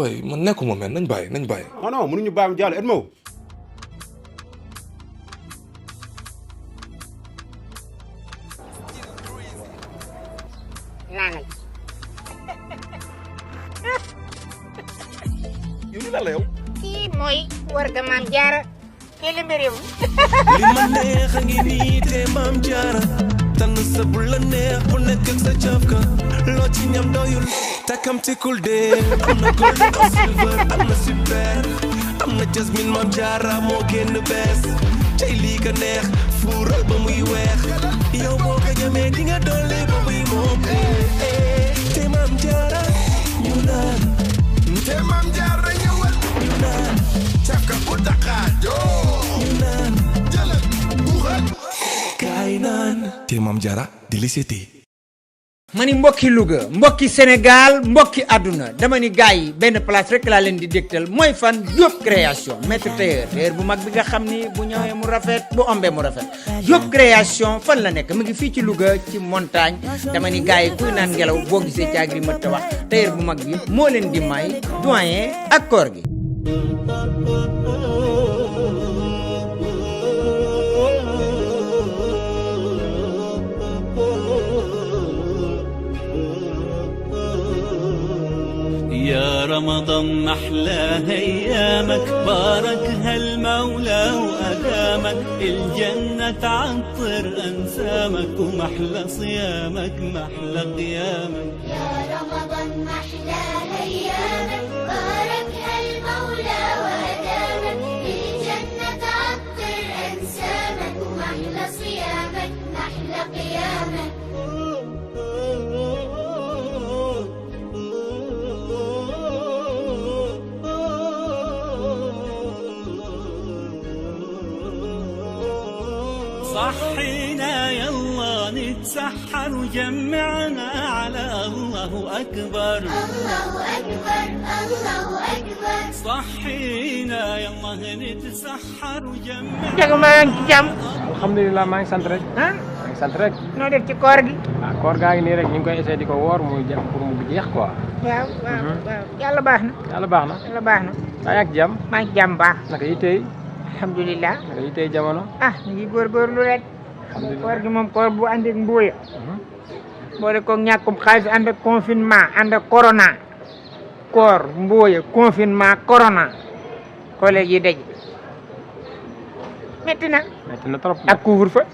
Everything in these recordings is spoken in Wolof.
boy man nekkuma men nañ bàyyi. non mënuñu bàyyi mu jàll Edmo. naanal. yow li la yow. kii mooy warga maam jaara. kii la mbir yow. li ma neex a ngi nii te maam jaara. tànn sa bu la neex bu nekk ak sa cafka loo ci ñam doyul takamti kul de am na golden or silver am na super am na jasmine maam jaara moo génn bees tey lii ka neex fuural ba muy weex yow boo ko ñamee di nga doole ba muy moom te maam jaara ñu naan te maam jaara ñëwal ñu naan cafka bu daqaar joo ñu naan jëlal buuxal kaay naan te maam jaara délicieté mani mbokki Louga mbokki Sénégal mbokki àdduna dama ni gars yi benn place rek laa leen di dégtal mooy fan Diop création maître tailleur bu mag bi nga xam ni bu ñëwee mu rafet bu ombee mu rafet Diop création fan la nekk mu ngi fii ci Louga ci montagne dama ni gars yi kuy naan ngelaw boo gisee caagri mët ta wax tailleur bu mag bi moo leen di may doyen ak koor gi يا رمضان أحلى أيامك باركها المولى وأدامك الجنة تعطر أنسامك ومحلى صيامك محلى قيامك يا رمضان أحلى أيامك باركها المولى وأدامك الجنة تعطر أنسامك ومحلى صيامك محلى قيامك صحينا يلا نتسحر وجمعنا على الله أكبر الله أكبر الله أكبر صحينا يلا نتسحر وجمعنا jaga maa ngi ci jàmm. alhamdulilah maa ngi sant rek. ah maa ngi sant rek. noo def ci koor gi. ah koor gaa ngi nii rek ñu ngi koy essayé di ko woor muy jeex pour mu jeex quoi. waaw yàlla baax na. yàlla baax na. yàlla baax na. maa ngi ak jàmm. maa ngi jàmm baax. naka yi tey. alhamdulilah. naka yi tey jamono. ah ñu ngi góorgóorlu rek. alhamdulilah koor gi moom koor bu ànd ak mbóoya. boole ko ñàkkum xaalis ànd ak confinement ànd ak corona. koor mbóoya confinement corona. collègue yi daj. metti na. metti na trop. ak couvre-feu.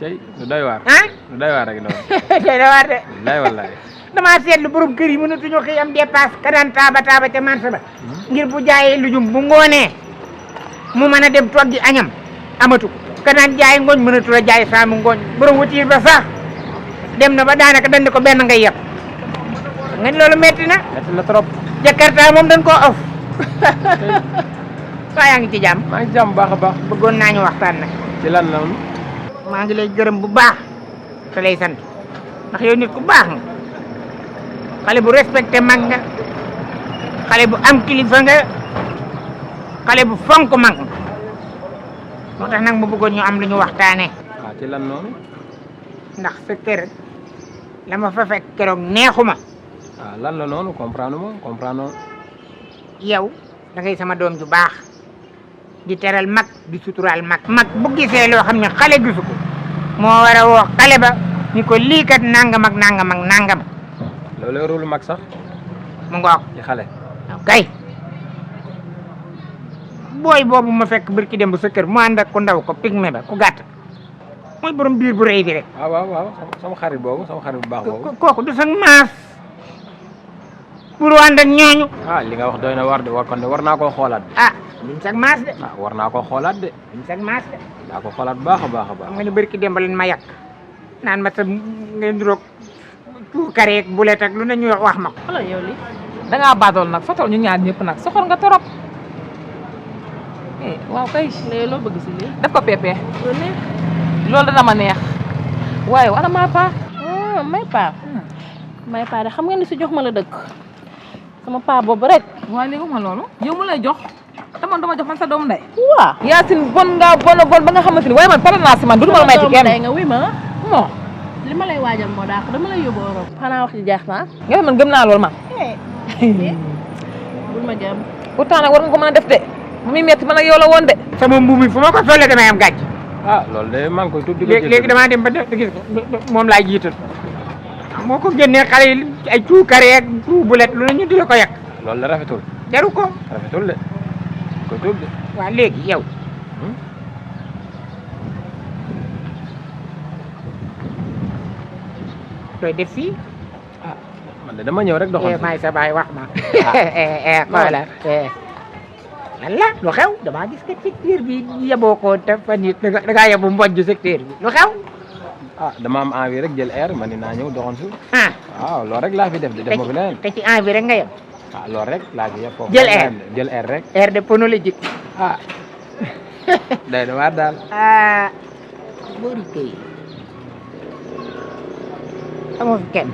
tey lu doy waar. ah lu doy waar rek noonu. tey da waar de. wallaay wallaay. damaa seetlu borom kër yi mënatuñu xëy am dépasse ka daan taaba ca marché ba. ngir bu jaayee lujum bu ngoonee mu mën a dem toggi añam amatu ko ka daan jaay ngooñ mënatu la jaay saamu ngooñ borom watiir ba sax dem na ba daanaka dañ ko benn ngay yeb nga loolu metti na. metti na trop. Jakarta moom dañ koo off. waa yaa ngi ci jàmm. maa ngi jàmm baax a baax. bëggoon naa ñu waxtaan nag. ci lan la woon. maa ngi lay gërëm bu baax te lay sant ndax yow nit ku baax nga xale bu respecté mag nga xale bu am kilifa nga xale bu fonk mag nga moo tax nag mu bëggoon ñu am lu ñu waxtaanee. waaw ci lan noonu. ndax sa kër la ma fa fekk keroog neexuma. waaw lan la noonu comprendre yow da ngay sama doom ju baax di teral mag di suturaal mag. mag bu gisee loo xam ne xale gisu ko moo war a woo xale ba ni ko lii kat nangam ak nangam ak nangam. loolu yorul mag sax. mu ngoog ci xale. kay booy boobu ma fekk birki dem bu sa kër mu ànd ak ku ndaw ko pigme ba ku gàtt mooy borom biir bu rëy bi rek. waaw sama xarit boobu sama xarit bu baax boobu. kooku du sax maas pour ànd ak ñooñu. li nga wax doy na war de kon de war naa koo xoolaat. duñ sax maas de. war naa koo xoolaat de. duñ sax maas de. daa ko xoolaat baax a baax a baax. xam nga ni birki dem ba leen ma yàq naan ma sa ngeen duroog tout carré ak bulet ak lu ne ñu wax ma ko. alors yow li da ngaa baatool nag fotol ñu ñaar ñëpp nag soxor nga torop. waaw kay. léegi loo bëgg si lii. daf ko pepe. loolu dana ma neex. waaye ana maa paa. may paa de xam nga ni si jox ma la dëkk sama paa boobu rek. waaye léegi ma loolu yow mu lay jox te man dama jox man sa doom ndey. waaw Yacine bon nga bon ba nga xamante ni waaye man pare naa si man du ma la may ci kenn. nga wi ma non. li ma lay waajal moo daax dama lay yóbbu Europe. xanaa wax ci jeex naa. nga man gëm naa loolu man. bul ma jàmm. pourtant nag war nga ko mën a def de bu muy metti man ak yow la woon de. sama mbuum mi fu ma ko solee damay am gàcc. ah loolu de maa ngi koy tudd di ko léegi damaa dem ba gis moom laay jiital moo ko génnee xale yi ay cuukare ak bulet lu ne ñu di la ko yàq. loolu la rafetul. jaru ko. rafetul de koy tudd de. waaw léegi yow. looy def fii. ah man de dama ñëw rek doxal. maay sa baay wax ma. xoolal. lan la lu xew damaa gis que secteur bi yeboo ko te fan yii da ngaa yebu mbojj secteur bi lu xew. ah dama am envie rek jël air ma ni naa ñëw doxantu. ah waaw loolu rek laa fi def de def ma fi leneen. te ci envie rek nga yem. ah loolu rek laa fi yem foofu. jël air jël air rek. air de phonologique. ah day na waar daal. boori kay amoo fi kenn.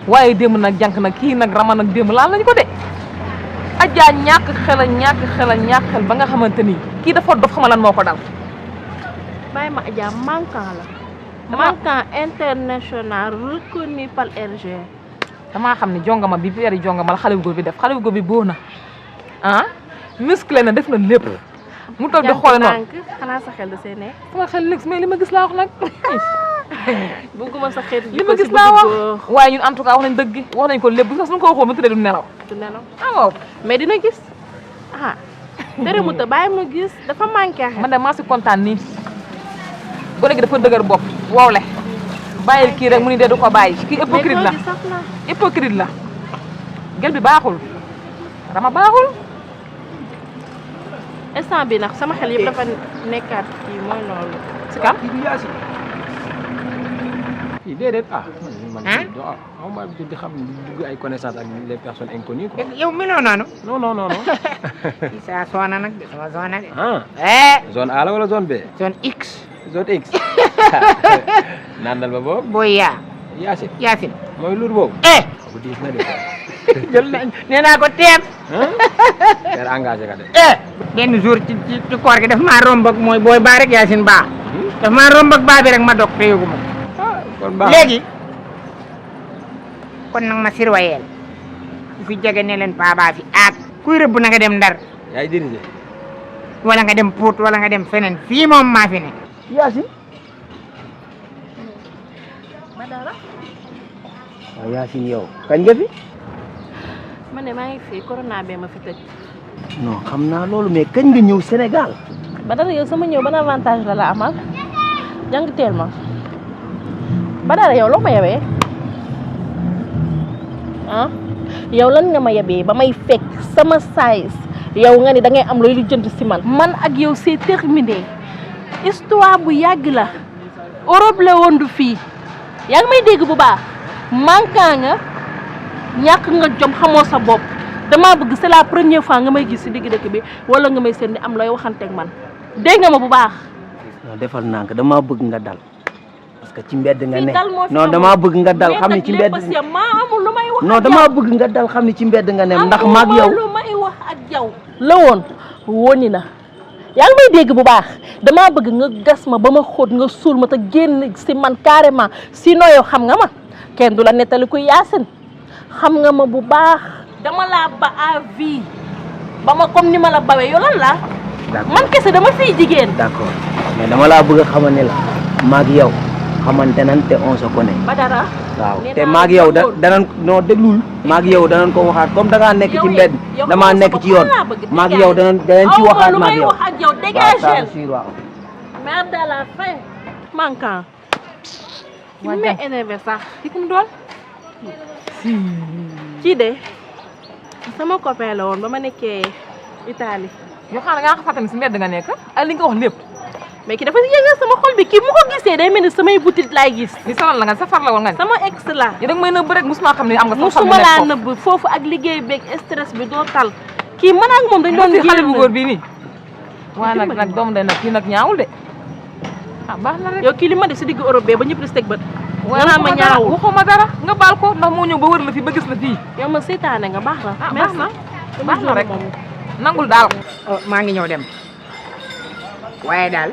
waaye démb nag jànk nag kii nag rama nag démb laal nañu ko de. Adja ñàkk xel ba nga xamante ni kii dafa dof xama lan moo ko dal. bàyyi ma Adja manquant la. manquant international reconnu par RG. damaa xam ne jongama bi weeri jongama la xale bu góor bi def xale bu góor bi boo na ah musclé na def na lépp. mu toog di xoole noonu xanaa sa xel da see nekk. sama xel nekk mais li ma gis laa wax nag. bëgguma sa xeet li ma gis laa wax waaye ñun en tout cas wax nañ dëgg wax nañ ko lépp bu sax suñu ko waxoon mu tëddee du nelaw. du nelaw ah waaw mais dina gis ah. tere mu ta bàyyi mu gis dafa manqué xel. man de maa si kontaan nii gone gi dafa dëgër bopp wowle bàyyil kii rek mu ni dee du ko bàyyi kii hypocrite la hypocrite la gel bi baaxul rama baaxul. instant bi nag sama xel yëpp dafa nekkaat kii mooy loolu. si kam kii déedéet man xaw ma di xam dugg ay connaissance ak les personnes inconnues quoi. yow meloo noonu. non. Issa soona nag de sama soona de. zone A la wala zone B. zone X. zone X. nandal ba boobu. booy yaa. Yacine. mooy luur boobu. bu diis na de. jël nañ nee naa ko teem. yàlla engagé ka de. benn jour ci koor gi daf maa romb ak mooy booy baa rek Yacine baa. daf maa romb ak baa bi rek ma dog te yëgu ma. kon baax léegi kon nag ma sirwayeel ku fi jege ne leen paa baa fi aat kuy rëbb na nga dem Ndar yaay dirigé wala nga dem Pout wala nga dem feneen fii moom maa fi ne. Yacine. Badara. waaw Yacine yow kañ nga fi. man de maa ngi fi corona bee ma fi tëj. non xam naa loolu mais kañ nga ñëw Sénégal. Badara yow sama ñëw ban avantage la amal jàng teel ma. Badara yow loo ma yebee ah yow lan nga ma yebee ba may fekk sama size yow nga ni da ngay am looy lu jënd si man ak yow c'est terminé histoire bu yàgg la Europe la woon du fii yaa ngi may dégg bu baax manquant nga ñàkk nga jom xamoo sa bopp damaa bëgg c'est la première fois nga may gis si digg dëkk bi wala nga may seen ni am looy waxanteeg man dégg nga ma bu baax. non defal naa ko damaa bëgg nga dal. parce que ci mbedd nga ne non damaa bëgg nga dal xam ne ci mbedd non damaa bëgg nga dal xam ne ci mbedd nga ne ndax maag yow lu may wax ak yow la woon woni na yaa ngi may dégg bu baax damaa bëgg nga gas ma ba ma xóot nga suul ma te génn si man carrément sinon yow xam nga ma kenn du la nettali ku Yacine xam nga ma bu baax dama laa ba à vie ba ma comme ni ma la bawee yow lan la man kese dama fiy jigéen d'accord mais dama laa bëgg a xamal ne la maag yow xamante nan te on se connaît. Badara. waaw te maag yow danañ noo déglul. maag yow danañ ko waxaat comme da ngaa nekk ci mbedd. damaa nekk ci yoon. maag yow danañ ci waxaat maag yow. waaw. merde à la fin. manquant. waa mais énervé sax. kii kum doon. kii de sama copain la woon ba ma nekkee Italie. yoo xam ne nga xam fàttali si mbedd nga nekk ak li nga wax lépp. mais ki dafa yëngal sama xol bi kii mu ko gisee day mel ni samay butit laay gis. li sonal la nga sa far la woon nga sama ex la. yi da nga may nëbb rek musuma xam ne am nga. musuma laa nëbb foofu ak liggéey beeg stress bi doo tal. kii man ak moom dañ doon génn xale bu góor bii nii. waaw nag doom day nag kii nag ñaawul de. ah baax na rek yow kii li ma def si digg Europe bee ba ñëpp di teg bët. waaw ma ñaawul waxuma dara nga baal ko ndax moo ñëw ba wër la fi ba gis la fii. yow ma seytaane nga baax na. baax na rek nangul daal. maa ngi ñëw dem waaye daal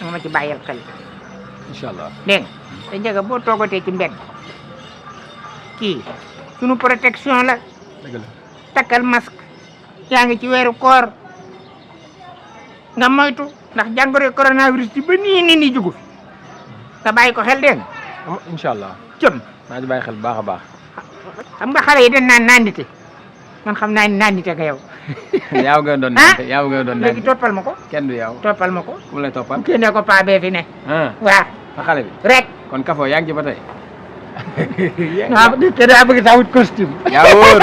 nga ma ci bàyyil xel. incha allah dégg nga te njëga boo toogatee ci mbedd kii sunu protection la. dëgg la takkal masque yaa ngi ci weeru koor nga moytu ndax jàngoro coronavirus ci ba nii nii jugu fi nga bàyyi ko xel dégg nga inshallah cëm naa ci bàyyi xel bu baax a baax xam nga xale yi dañ naan nandite man xam naa ni nandite nga yow yaaw nga doon nandite yaaw nga doon léegi toppal ma ko kenn du yaaw toppal ma ko ku lay toppal kii ne ko paa bee fi ne waaw sa xale bi rek kon kafoo yaa ngi ci ba tey waaw te daa bëgg saa wut costume yaa wóor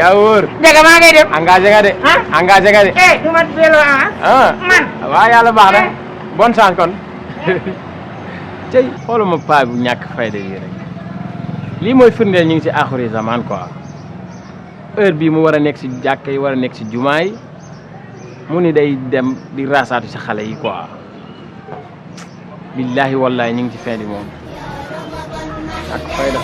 yaa wóor dégg maa ngay dem engagé nga de engagé nga de du ma delloo man waaw yàlla baax na bonne chance kon tey xooluma paa bu ñàkk fayda yi rek lii mooy firndeel ñu ngi ci aaxiri zaman quoi heure bii mu war a nekk ci jàkka yi war a nekk ci jumaa yi mu ni day dem di raasaatu ci xale yi quoi billahi wallahi ñu ngi ci fin du monde ak fayda